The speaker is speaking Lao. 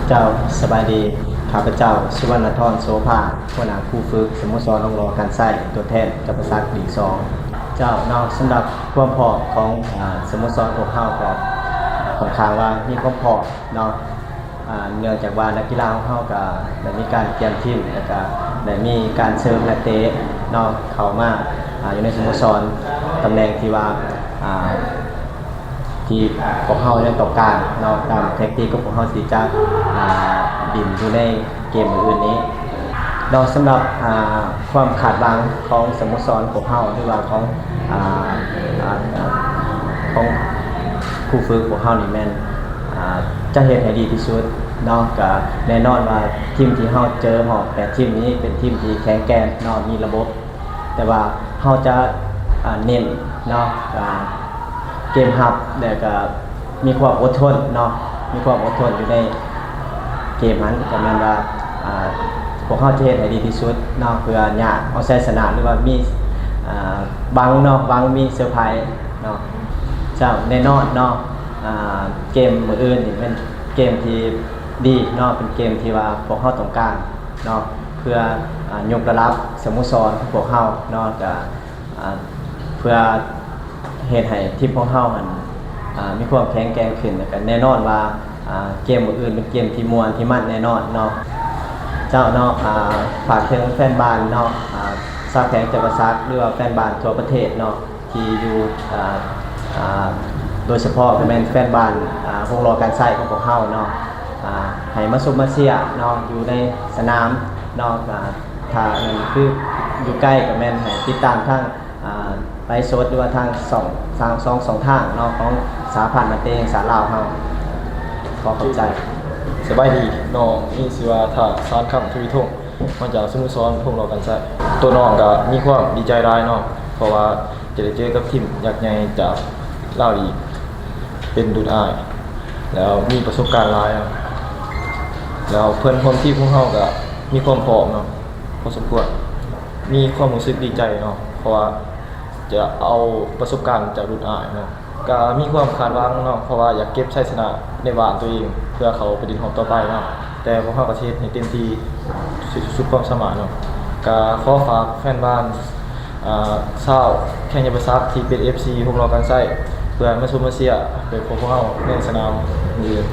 ເຈົ້າ ສະບາຍດີ. ຂ້າພະເຈົ້າ ສຸວັນນະທອນ ໂສພາ ຫົວໜ້າຄູຝຶກສະໂມສອນໂຮງຫຼໍ່ການໄຊ ຕົວແທນຈຳປາສັກ ດີກສອງ. ເຈົ້າເນາະ, ສຳລັບຄວາມພ້ອມຂອງ ອາ ສະໂມສອນພວກເຮົາກໍຄ່ອນຂ້າງວ່າມີຄວາມພ້ອມເນາະ. ອາ ເນື່ອງຈາກວ່ານັກກິລາຂອງເຮົາກໍໄດ້ມີການກຽມທີມ ແລ້ວກໍໄດ້ມີການເສີມນັກເຕະເນາະ ເຂົ້າມາ ອາ ຢູ່ໃນສະໂມສອນ ຕຳແໜ່ງທີ່ວ່າ ອາ ທີ່ພວກເຮົາຍັງຕ້ອງການເນາະ ຕາມແທັກຕິກຂອງພວກເຮົາທີ່ຈະ ອາ ຫຼິ້ນຢູ່ໃນເກມມື້ອື່ນນີ້ເນາະ. ສຳລັບ ອາ ຄວາມຄາດຫວັງຂອງສະໂມສອນພວກເຮົາ ຫຼືວ່າຂອງ ອາ ອາ ອາ ຂອງຄູຝຶກພວກເຮົານີ້ແມ່ນ ອາ ຈະເຮັດໃຫ້ດີທີ່ສຸດເນາະ. ກະແນ່ນອນວ່າທີມທີ່ເຮົາເຈີຮອບແປດທີມນີ້ເປັນທີມທີ່ແຂງແກ່ນເນາະ ມີລະບົບ ແຕ່ວ່າເຮົາຈະ ອາ ເນັ້ນເນາະ ອາ ເກມຮັບ ແລ້ວກະມີຄວາມອົດທົນເນາະ ມີຄວາມອົດທົນຢູ່ໃນເກມຫັ້ນ ກໍແມ່ນວ່າ ອາ ພວກເຮົາຈະເຮັດໃຫ້ດີທີ່ສຸດເນາະ ເພື່ອຍາດເອົາໄຊຊະນະ ຫຼືວ່າມີ ອາ ຫວັງເນາະ ຫວັງມີເຊີໄພຣສ໌ເນາະ. ເຈົ້າ ແນ່ນອນເນາະ ອາ ເກມມື້ອື່ນນີ້ແມ່ນເກມທີ່ດີເນາະ ເປັນເກມທີ່ວ່າພວກເຮົາຕ້ອງການເນາະ ເພື່ອ ອາ ຍົກລະດັບສະໂມສອນຂອງພວກເຮົາເນາະ ກະ ອາ ເພື່ອເຮັດໃຫ້ທີມຂອງເຮົາຫັ້ນ ອາ ມີຄວາມແຂງແກ່ງຂຶ້ນ ແລ້ວກະແນ່ນອນວ່າ ອາ ເກມມື້ອື່ນເປັນເກມທີ່ມ່ວນທີ່ມັນແນ່ນອນເນາະ. ເຈົ້າເນາະ ອາ ຝາກເຖິງແຟນບານເນາະ ອາ ຊາວແຂວງຈຳປາສັກ ຫຼືວ່າແຟນບານທົ່ວປະເທດເນາະ ທີ່ຢູ່ ອາ ອາ ໂດຍສະເພາະກໍແມ່ນແຟນບານ ອາ ໂຮງຫຼໍ່ການໄຊຂອງພວກເຮົາເນາະ ອາ ໃຫ້ມາຊົມມາເຊຍເນາະ ຢູ່ໃນສະໜາມເນາະ. ອາ ຖ້າແມ່ນຄືຢູ່ໄກກໍແມ່ນໃຫ້ຕິດຕາມທາງ ອາ ໄລຟ໌ສົດ ຫຼືວ່າທາງຊ່ອງ ທາງສອງຊ່ອງທາງເນາະ ຂອງສະຫະພັນນັກເຕະແຫ່ງຊາດລາວເຮົາ. ຂໍຂອບໃຈ. ສະບາຍດີ, ນ້ອງມີຊື່ວ່າ ທ່າສານຄຳ ທະວີທົ່ງ ມາຈາກສະໂມສອນໂຮງຫຼໍ່ການໄຊ. ໂຕນ້ອງກະມີຄວາມດີໃຈຫຼາຍເນາະ ເພາະວ່າຈະໄດ້ເຈີກັບທີມຍັກໃຫຍ່ຈາກລາວອີກ ເປັນລຸ້ນອ້າຍ ແລ້ວມີປະສົບການຫຼາຍເນາະ ແລ້ວເພື່ອນຮ່ວມທີມຂອງເຮົາກະມີຄວາມພ້ອມເນາະ ພໍສົມຄວນ. ມີຄວາມຮູ້ສຶກດີໃຈເນາະ ເພາະວ່າຈະເອົາປະສົບການຈາກລຸ້ນອ້າຍເນາະ. ກະມີຄວາມຄາດຫວັງເນາະ ເພາະວ່າຢາກເກັບໄຊຊະນະໃນບ້ານຕົວເອງ ເພື່ອເຂົ້າໄປຫຼິ້ນຮອບຕໍ່ໄປເນາະ ແຕ່ພວກເຮົາກໍຊິເຮັດໃຫ້ເຕັມທີ່ ສຸດຄວາມສາມາດເນາະ. ກະຂໍຝາກແຟນບານ ອາ ຊາວແຂວງຈຳປາສັກທີ່ເປັນເອັຟຊີໂຮງຫຼໍ່ການໄຊ ເພື່ອມາຊົມມາເຊຍໂດຍພວກເຮົາໃນສະໜາມມື້ອື່ນ.